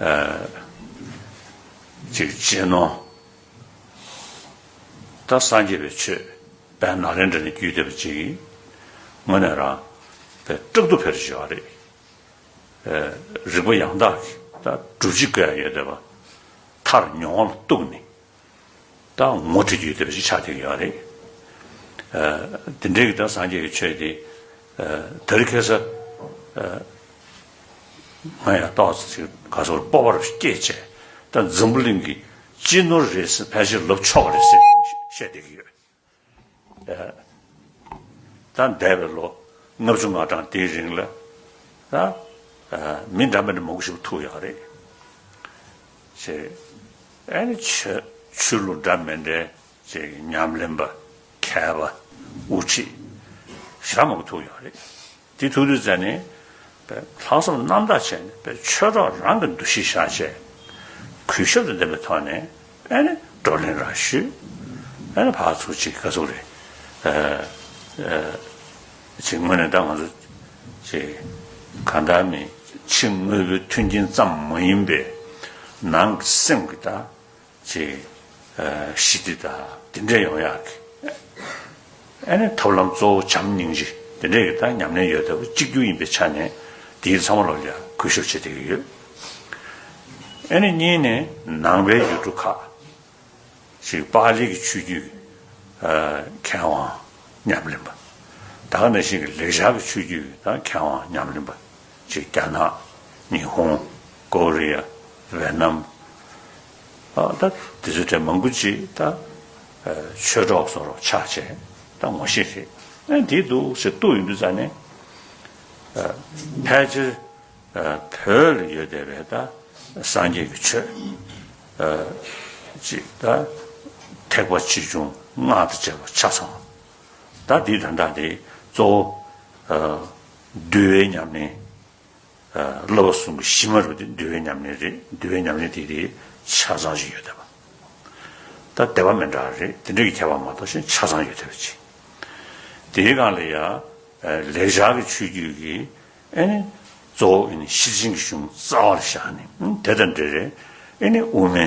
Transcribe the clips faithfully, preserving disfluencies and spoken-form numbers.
ཨ་ཅིག་གཅེས་ནོར། ད་སངས་རྒྱས་པའི་ཆོས་དཔལ་ནཱ་ལེནྡྲ་ནས་བརྒྱུད་བསྡད་པ་ཅིག་དངོས་གནས་རང་དཔེ་སྐྲག་སྡུག་ཕེབས་བཞག་རེད། ཨ་རིག་པ་ཡང་དག་གི་ད་སྒྲུབ་བྱེད་བཀོད་ཡ་ཡོད་བསྡད་པ། མཐར་མྱོང་བ་ལ་གཏུགས་ནས། ད་ངོ་སྤྲོད་རྒྱུ་དེ་འདྲ་ཞིག་ཆགས་བསྡད་ཀྱི་ཡོད་རེད། ཨ་དེ་འདྲའི་གི་ད་སངས་རྒྱས་ཀྱི་ཆོས་དེ་ཨ་དེ་རིང་ཁ་སང་ཨ་ང་ཡང་ཏོག་ཙམ་ཅིག་ག་སོགས་སྤོབས་པ་རུ་སྐྱེས་བྱས། ད་འཛམ་བུ་གླིང་གི་སྤྱི་ནོར་རེད་ཟེར། ཕལ་ཆེར་ལབ་ཆོག་པ་རེད་ཟེར་བཤད་བསྡད་ཀྱི་ཡོད། ཨ་ད་འདས་པའི་ལོ་ལྔ་བཅུ་ང་གྲངས་དེའི་རིང་ལ་ད་ཨ་མི་འདྲ་མི་འདྲ་མང་པོ་ཞིག་ཐུག་ཡོད་རེད། ཞེས། ཨ་ནི་ཆོས་ཆོས་ལུགས་འདྲ་མི་འདྲའི་ཅིག་ཉམས་ལེན་པ། མཁས་པ། དབུ་ཁྲིད་ཞེ་དྲག་མང་པོ་ཐུག་ཡོད་རེད། དེ་ཐུག་དུས་ཙ་ནས་དཔེ་ལྷག་བསམ་རྣམ་དག་བྱས་ནས་དཔེ་ཆོས་གྲོགས་རང་གི་འདུ་ཤེས་བཞག་བྱས། གུས་ཞབས་དང་ལྡན་པའི་ཐོག་ནས་ཨ་ནི་བགྲོ་གླེང་རང་ཞུས། ཨ་ནི་ཕར་ཚུར་ཅིག་ག་ཚོད་རེད། ཨ་ཨ་ཅིག་དངོས་གནས་ད་ང་ཚོ་ཅིག་གང་ལྟར་མི་ཕྱི་དངོས་པོའི་མཐུན་རྐྱེན་ཙམ་མ་ཡིན་པའི་ནང་གི་སེམས་ཀྱི་ད་ཅིག་ཨ་ཞི་བདེ་དང་དེ་འདྲ་ཡོང་ཡག་གི་ཨ་ནི་ཐབས་ལམ་གཙོ་བོ་བྱམས་སྙིང་རྗེ་དེ་འདྲ་གི་ད་ཉམས་ལེན་ཡོད་བསྡད་པ་གཅིག་གྱུར་ཡིན་པའི་ཆ་ནས། དེའི་ཚང་མ་ལོ་ལ་ཡ་གུས་ཞབས་བྱེད་བསྡད་ཀྱི་ཡོད། ཨ་ནི་གཉིས་ནས་ནང་པའི་ཡུལ་གྲུ་ཁག་ཅིག་པཱ་ལི་གི་ཆོས་བརྒྱུད་ཨ་མཁས་དབང་ཉམས་ལེན་པ། ད་ག་ནང་བཞིན་གྱི་ལེགས་སྦྱར་གྱི་ཆོས་བརྒྱུད་ཀྱི་ད་མཁས་དབང་ཉམས་ལེན་པ། ཅིག་རྒྱ་ནག་ཉི་ཧོང་། ཀོ་རི་ཡ། ཝེ་ནམ། ཨ་ད་དེ་ཚོའི་གྲས་མང་པོ་ཅིག་ད་ཨ་ཆོས་གྲོགས་བཟོ་འདྲ་ཆགས་བྱས་ད་ངོ་ཤེས་རེད། ཨ་དེ་འདུག་ཟེར་གཏུགས་ཡོང་དུས་ཙ་ནས་ཨ་ཕལ་ཆེར་ཨ་བོད་ལ་ཡོད་བསྡད་པའི་ད་སངས་རྒྱས་ཀྱི་ཆོས་ཨ་ཅིག་ད་ཐེག་པ་ཆེ་ཆུང་སྔགས་དང་བཅས་པ་ཆ་ཚང་། ད་འདིའི་དོན་དག་དེ་གཙོ་བོ་ཨ་འདུལ་བའི་ཉམས་ལེན། ཨ་བསླབ་པ་གསུམ་གྱི་གཞི་མ་རུ་དེ་འདུལ་བའི་ཉམས་ལེན་རེད། འདུལ་བའི་ཉམས་ལེན་དེ་དེ་ཆ་ཚང་ཞིག་ཡོད་བསྡད་པ། ད་སྡེ་པ་མི་འདྲ་བ་རེད། དེ་འདྲ་གི་ཁྱད་པར་མ་གཏོགས་གཞན་ཆ་ཚང་ཡོད་བསྡད་པ་ཅིག། དེའི་སྒང་ལ་ཡ་ཨ་ལེགས་སྦྱར་གྱི་ཆོས་བརྒྱུད་ཀྱི་ཨ་ནི་གཙོ་བོ་ཨ་ནི་ཤེར་ཕྱིན་གྱི་གཞུང་རྩ་བར་བཞག་ནས། ཨ་དེ་དང་འབྲེལ་རེད། ཨ་ནི་དབུ་མའི་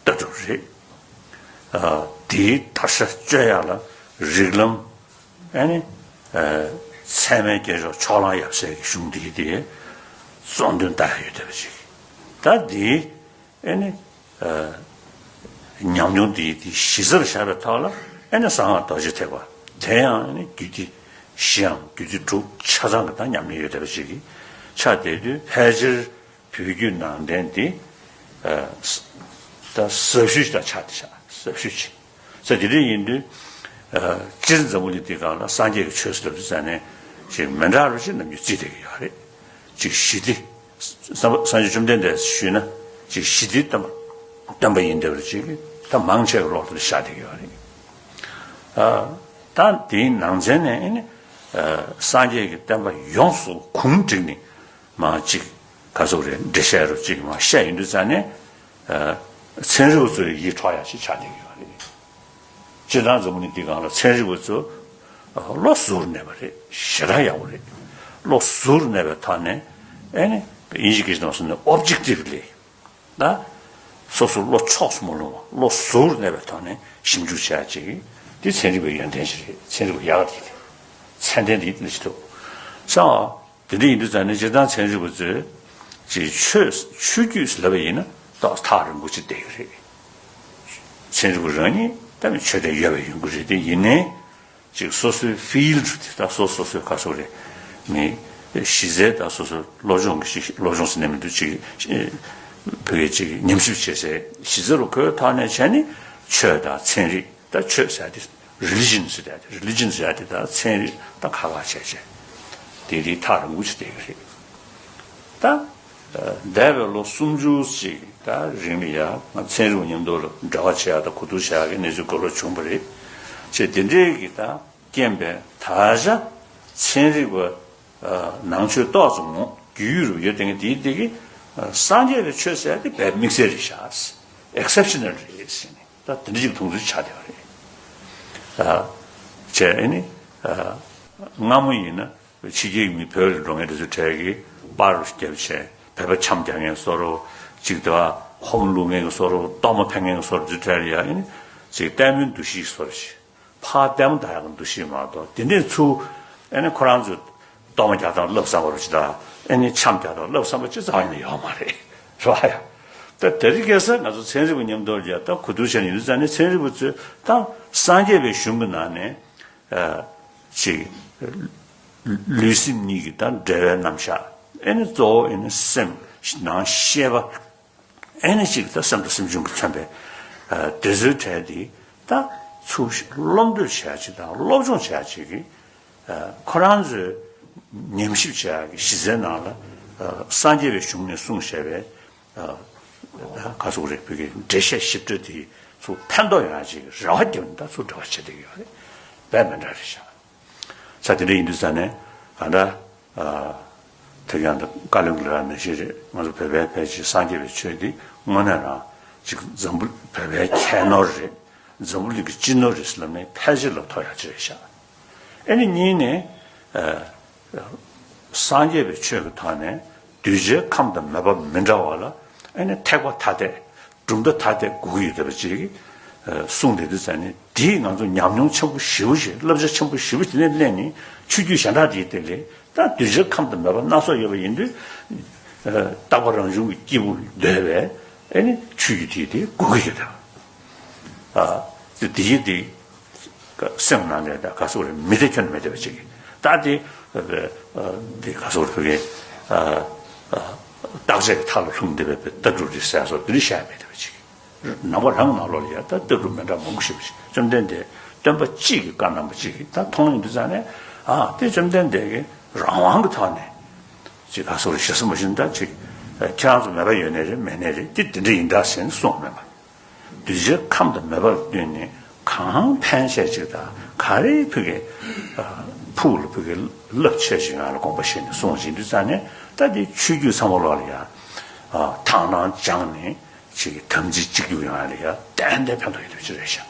ལྟ་གྲུབ་རེད། ཨ་དེའི་དར་ཆ་གཅོད་ཡག་ལ་རིགས་ལམ། ཨ་ནི་ཨ་ཚད་མའི་རྒྱན་མཆོག་ཕྱོགས་གླང་ཡབ་སྲས་ཀྱི་གཞུང་འདི་དེ་གཙོ་འདོན་ལྟ་ཡག་ཡོད་བསྡད་པ་ཅིག། ད་འདི་ཨ་ནི་ཨ་ཉམས་མྱོང་འདི་དེ་གཞི་རྩར་བཞག་པའི་ཐོག་ལ། ཨ་ནི་གསང་སྔགས་རྡོ་རྗེ་ཐེག་པ་དེ་ཡང་ཨ་ནི་རྒྱུད་སྡེ་བཞིའམ་རྒྱུད་སྡེ་དྲུག་ཆ་ཚང་གི་ད་ཉམས་ལེན་ཡོད་བསྡད་པ་ཅིག་གི་ཆགས་བསྡད་དུས། ཕལ་ཆེར་བོད་བརྒྱུད་ནང་བསྟན་འདི་ཨ་ད་ཟབ་ཤོས་ཤིག་ད་ཆགས་བསྡད་ཤག། ཟབ་ཤོས་ཅིག། ས་དེ་འདྲ་ཡིན་དུས་ཨ་སྤྱིར་འཛམ་བུ་གླིང་འདི་སྒང་ལ་སངས་རྒྱས་ཀྱི་ཆོས་ཟེར་ལབ་དུས་ཙ་ནས་ཅིག་མི་འདྲ་བ་ཅིག་ནམ་རྒྱུན་བརྩིས་བསྡད་ཀྱི་ཡོད་རེད། ཅིག་ཞི་བདེ། སངས་སངས་རྒྱས་བཅོམ་ལྡན་འདས་ཞུས་ན་ཅིག་ཞི་བདེའི་སྟོན་པ་སྟོན་པ་ཡིན་བསྡད་པ་ཅིག་ད་མང་ཆེ་བའི་ལོག་ཏུ་བཞག་བསྡད་ཀྱི་ཡོད་རེད། ཨ་ད་དེའི་ནང་ཚན་ནས་ཨ་ནི་ཨ་སངས་རྒྱས་ཀྱི་བསྟན་པ་ཡོངས་སུ་གུང་བསྒྲིགས་ནས་མ་ཅིག་ག་ཚོད་རེད། འགྲེལ་བཤད་རུ་ཅིག་མ་བཤད་ཡོང་དུས་ཙ་ནས་ཨ་ཚན་རིག་པ་ཚོའི་ཡིད་འཕྲོག་ཡག་ཅིག་ཆགས་བསྡད་ཀྱི་ཡོད་རེད། སྤྱིར་བཏང་འཛམ་བུ་གླིང་འདི་སྒང་ལ་ཚན་རིག་པ་ཚོ་ཨ་བློ་གཟུར་གནས་པ་རེད། ཞེ་དྲག་ཡག་པོ་རེད། བློ་གཟུར་གནས་པའི་ཐོག་ནས་ཨ་ནི་དབྱིན་ཇི་སྐད་ནང་གསུངས་ན་ཨོབ་ཇེག་ཊིབ་ལི་ད་སོ་སོ་བློ་ཕྱོགས་སུ་མ་ལྷུང་བ། བློ་གཟུར་གནས་པའི་ཐོག་ནས་ཞིབ་འཇུག་བྱ་ཡག་ཅིག། འདི་ཚན་རིག་པའི་ཡོན་ཏན་ཞིག་རེད། ཚན་རིག་པ་ཡག་ག་དེ་རེད། ཚད་ལྡན་འདི་ལ་ཅི་ཐུབ་ཙང་། དེ་འདྲ་ཡིན་དུས་ཙ་ནས་སྤྱིར་བཏང་ཚན་རིག་པ་ཚོས་ཅིག་ཆོས་ཆོས་བརྒྱུད་ལབ་པ་ཡིན་ན་ཏོག་ཙམ་ཐག་རིང་པོ་ཅིག་བསྡད་ཡོད་རེད། ཚན་རིག་པ་རང་ཉིད་ད་ནི་ཆོས་དད་ཡོད་པ་ཡིན་དགོས་རེད། དེ་ཡིན་ནའི་ཅིག་སོ་སོའི་ཕིལ་ཌི་དེ་ད་སོ་སོ་སོའི་ག་ཚོད་རེད། མི་གཞི་རྩའི་ད་སོ་སོའི་སློབ་སྦྱོང་གི་ཞིག། སློབ་སྦྱོང་ཟེར་ནས་མི་འདུག། ཅིག་བོད་སྐད་ཅིག་ཉམས་ཞིབ་བྱེད་སའི་གཞི་རྩ་རུ་བཀོད་ཐོག་ནས་བྱས་ནས་ཆོས་དང་ཚན་རིག། ད་ཆོས་ཟེར་ཡ་དེ་རི་ལི་ཇན་ཟེར་ཡ་དེ། རི་ལི་ཇན་ཟེར་ཡ་དེ་ད་ཚན་རིག་ད་ཁག་ཁག་བྱས་བྱས་དེ་དེ་ཐག་རིང་པོ་ཞིག་བསྡད་ཀྱི་རེད། ད་འདས་པའི་ལོ་སུམ་ཅུ་ཅིག་ད་རིང་ལ་ཡ་ང་ཚན་རིག་པ་མཉམ་དུ་ལ་འབྲེལ་བ་བྱེད་ཡ་དང་གོ་བསྡུར་བྱེད་ཡ་གི་གནས་ཚུལ་ག་ལ་བྱུང་བ་རེད། བྱས་དེ་འདྲའི་གི་ད་རྐྱེན་པས་ད་ཆ་ཚན་རིག་པ་ནང་ཆོས་ཏོག་ཙམ་ངོ་རྒྱུས་ཡོད་རུ་ཡོད་དེ་གི་དེའི་དེ་གི་སངས་རྒྱས་པའི་ཆོས་ཟེར་ཡ་དེ་དཔེ་དམིགས་བསལ་རེད་ཤག། ཨེག་སེབ་ཤ་ནལ་རེད་ཟེར་ནས། ད་དེ་འདྲ་ཞིག་མཐོང་ཚུལ་ཆགས་བསྡད་པ་རེད། ཨ་བྱས་ཨ་ནི་ཨ་སྔ་མོ་ཡིན་ན་ཕྱི་རྒྱལ་གྱི་མི་བོད་ལ་འགྲོ་མཁན་དེ་ཚོའི་གྲས་ཀྱིས་པར་རྒྱབ་བྱས། བོད་པ་འཆམ་རྒྱག་མཁན་བཟོ་འདྲ་ཅིག་དེ་བ་ཧོམ་བླུག་མཁན་གྱི་བཟོ་འདྲ་གཏོར་མ་འཕེན་མཁན་གྱི་བཟོ་འདྲ་དེ་འདྲ་ལ་ཡ་ཨེ་ནི་ཅིག་ལྟད་མོའི་འདུ་ཤེས་བཟོ་འདྲ་ཞིག་ཕར་ལྟད་མོ་ལྟ་ཡག་གི་འདུ་ཤེས་མ་གཏོགས་དེ་འདྲའི་ཚུལ་ཨེ་ནི་ཁོ་རང་ཚོས་གཏོར་མ་རྒྱག་སྟངས་བསླབ་བསམ་པ་ཅིག་དང་ཨེ་ནི་འཆམ་རྒྱག་སྟངས་བསླབ་བསམ་པ་ཅི་ཙམ་ཡིན་ན་ཡོད་མ་རེད། རེད་བ་ཡ། ད་དེ་རིང་ཁ་སང་ང་ཚོ་ཚན་རིག་པ་མཉམ་དུ་ཡ་ད་གོ་བསྡུར་བྱས་ནས་ཡིན་དུས་ཙང་ནས་ཚན་རིག་པ་ཚོས་ད་སངས་རྒྱས་པའི་གཞུང་གི་ནང་ནས་ཨ་ཅིག་ལུས་སེམས་གཉིས་ཀྱི་ད་འབྲེལ་བའི་རྣམ་གཞག་ཨེ་ནི་གཙོ་བོ་ཨེ་ནི་སེམས་ནང་ཤེས་པ། ཨེ་ནི་ཅིག་ད་སེམས་དང་སེམས་བྱུང་གིས་མཚོན་པའི་ཨ་དེ་ཚོའི་གྲས་དེ་ད་ཚུར་སློབ་འདོད་བྱ་ཅིག་དང་སློབ་སྦྱོང་བྱ་ཅིག་གིས་ཨ་ཁོ་རང་ཚོའི་ཉམས་ཞིབ་བྱ་ཡག་གི་གཞི་རྩའི་ནང་ལ་ཨ་སངས་རྒྱས་པའི་གཞུང་ནས་གསུངས་བཞག་པའི་ཨ་ད་ག་ཚོད་རེད། བོད་ཀྱི་འགྲེལ་བཤད་ཞིབ་ཕྲ་དེ་ཚུར་ཕན་ཐོགས་ཡོང་ཡག་ཅིག་གི་རེ་བ་བརྒྱབ་ནས་ད་ཚུར་འབྲེལ་བ་བྱེད་བསྡད་ཀྱི་ཡོད་རེད། དཔེ་མི་འདྲ་རེད་ཤག་ས་དེ་འདྲ་ཡིན་དུས་ཙང་ནས་ག་འདྲ། ཨ་དེ་ཡང་ད་བཀའ་བློན་གྱི་ལས་ཀ་ནང་བཞིན་རེད། ང་ཚོ་བོད་པའི་ཕལ་ཆེར་སངས་རྒྱས་པའི་ཆོས་འདི་དངོས་གནས་རང་ཅིག་འཛམ་བུ་བོད་པའི་ཁྱད་ནོར་རེད། འཛམ་བུ་གླིང་གི་སྤྱི་ནོར་རེད་ཟེར་ལབ་ནས་ཕལ་ཆེར་ལབ་ཐུབ་ཡག་ཅིག་རེད་ཤག་ཨེ་ནི་གཉིས་ནས་ཨ་སངས་རྒྱས་པའི་ཆོས་ཀྱི་ཐོག་ནས་གདུལ་བྱའི་ཁམས་དང་མོས་པ་མི་འདྲ་བ་ལ་ཨེ་ནི་ཐེག་པ་ཐ་དད། གྲུབ་མཐའ་ཐ་དད་དགོས་ཀྱི་ཡོད་པ་ཅིག་གསུངས་བསྡད་དུས་ཙང་ནས་དེས་ང་ཚོ་ཉམས་མྱོང་ཆེན་པོ་ཞེ་པོ་ཞིག་བསླབ་བྱ་ཆེན་པོ་ཞེ་པོ་དེ་ནས་སླེབས་ནས་ཆོས་བརྒྱུད་གཞན་དག་དེའི་སྟེང་ལས་ད་གདུལ་བྱའི་ཁམས་དང་མོས་པ་སྣ་ཚོགས་ཡོད་པ་ཡིན་དུས་རྟག་པ་རང་བྱུང་གི་སྐྱེས་བུ་འདོད་པའི་ཨེ་ནི་ཆོས་བརྒྱུད་དེ་དེ་དགོས་ཀྱི་ཡོད་དམ། དེ་དེ་ཡིན་དེ། སེམས་ནང་ནས་ད་ག་སོག་རེད། མི་བདེ་ཁྱོན་ནས་མི་བདེ་བ་ཅིག་ད་དེ་དེ་ག་སོག་རེད། བོད་ཀྱི་བརྟག་དཔྱད་ཀྱི་མཐའ་ལ་ལྷུང་བསྡད་པའི་ལྟ་གྲུབ་རེད་ཟེར་སོགས་དེ་འདྲ་བཤད་མི་བདེ་བ་ཅིག་ནང་པ་རང་ནང་ལོགས་ལ་ཡ་ད་ལྟ་གྲུབ་མི་འདྲ་མང་པོ་ཞིག་བཤད། བཅོམ་ལྡན་འདས་སྟོན་པ་གཅིག་གི་བཀའ་གནང་བ་གཅིག་གིས་ད་མཐོང་ཡོང་དུས་ཙང་ནས་ཨ་དེ་བཅོམ་ལྡན་འདས་ཀྱི་རང་དབང་གི་ཐོག་ནས་ཅིག་ག་སོག་རེད། ཞེ་ས་མ་ཞུ་ན་ད་ཅིག་ཁྱེད་རང་ཚོ་མོས་པ་ཡོད་ནའི་རེད་མེད་ནའི་རེད། དེ་དེ་འདྲ་ཡིན་ད་ཟེར་ནས་གསུངས་མེད་པ། གདུལ་བྱའི་ཁམས་དང་མོས་པ་ལ་བསྟུན་ནས་གང་ཕན་ཆད་ཅིག་དང་ག་རེ་ཕུགས་ཀྱི་ཕུགས་ལ་ཕུགས་ཀྱི་རླབས་ཆེ་ཞིག་ང་ལ་དགོངས་པ་བཞེས་ནས་གསུངས་བཞིན་དུས་ཙང་ནས་ད་དེ་ཆོས་བརྒྱུད་ཚང་མ་ལོག་ལ་ཡ་དག་སྣང་སྦྱངས་ནས་ཅིག་དམ་ཚིག་གཅིག་གྱུར་ཡོང་ཡ་ལ་ཡ་ཏན་ཏན་ཕན་ཐོགས་ཡོད་དུས་ཅི་རེད་ཤག